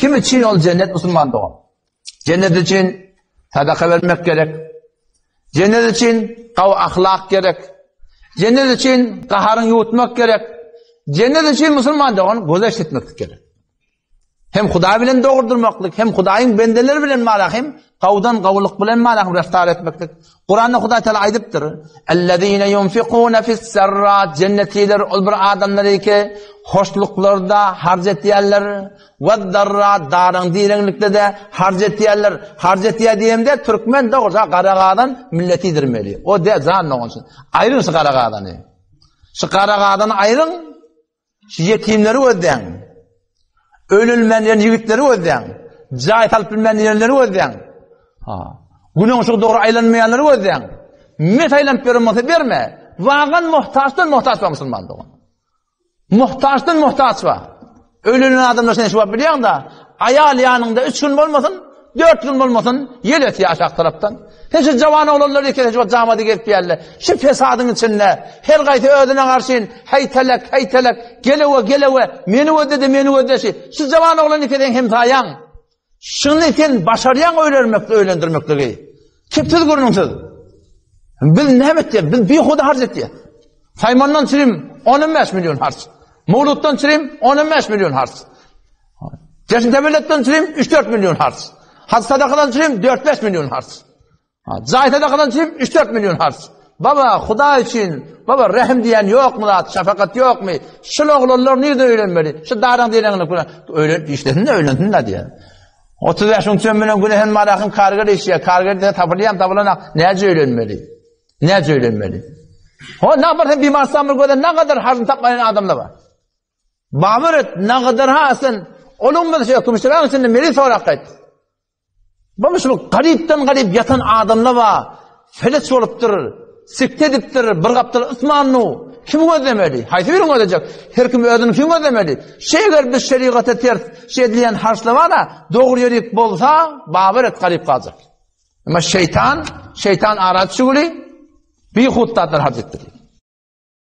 Kim üçin ol jennet musulman dogan? Jennet üçin sadaka bermek gerek. Jennet üçin gawy ahlak gerek. Jennet üçin gaharyň ýuwutmak gerek. Jennet üçin musulman dogan gözeş etmek gerek. Hem Hudaý bilen dogry durmaklyk, hem Hudaýyň bendeleri bilen mala hem gawdan gawlyk bilen mala hem raftar etmeklik. Kuranda Hudaý Teala aýdypdyr: "Ellezine yunfikuna fis-sarra" Jennetiler ol bir adamlar ki, hoşluklarda harç etýärler, we-darra daryň direňlikde de harç etýärler. Harç etýär diýemde türkmen dogruja gara gazan milletidir meli. O de jan dogançy. Aýryň şu gara gazany. Şu gara gazany aýryň. Şu ýetimleri gözläň. Öýlenmän ýören ýigitleri gözläň. Jaý salyp bilmän ýörenleri gözläň. Ha. Günüň şu dogry aýlanmaýanlary gözläň. Mes aýlanyp ýören bolsa berme. Wagan muhtaçdan muhtaç bar musulman dogan. Muhtaçdan muhtaç bar. Öýlenen adamlar sen şu wagt bilýäň-de, aýal ýanyňda 3 gün bolmasyn, 4 gün bolmasyn, ýel ösýär aşak tarapdan. Sen şu jawan oglanlar eken şu wagt jamada gezip ýärler. Şu fesadyň içinde her gaýsy özüne garşyn heý telek, heý telek, gelewe, gelewe, meni gözle-de meni gözle şi. Şu jawan oglan eken seň hemsaýaň. Şuny sen başarýaň öýlenmek, öýlendirmekligi. Kepsiz gürrüňsiz. Biz näme etýäs? Biz bihuda harç etýäs. Saýmandan çirim 15 million harç. Mowlutdan çirim 15 million harç. Jeşn tebeletden çirim 3-4 million harç. Hac sadakadan çirim 4-5 million harç. Jaý sadakadan çirim 3-4 million harç. Baba, Hudaý üçin, baba rehim diýen ýokmy zat, şefakat ýokmy? Şul oglanlar nirde öýlenmeli? Şu daryň diýenini bilen öýlen işlesin de öýlensin de diýen. 35 müň tümen bilen güne hem marahym karger işýär. Karger diýe tapylýan tapylana näce öýlenmeli? Näce öýlenmeli? Ho, ne bar sen bimarsdan bir göze ne kadar harjyn tapmaýan adamlar bar. Babar et, ne kadar ha sen onuň bir şey kümüşler içinde meni sorak gaýt. Bu şu garypdan garyp ýatan adamlar bar. Feleç bolupdyr, sikte edipdir, bir gapdal ysmanu. Kim gözlemeli? Haýsy birini gözlejek? Her kim özüni kim gözlemeli? Şeýger biz şerigata ters şey edilýän harçlar bar-a, dogry ýerik bolsa, babar et garyp galjak. Emma şeytan, şeytan ara çügüli, bihut zatlar harç etdirýär.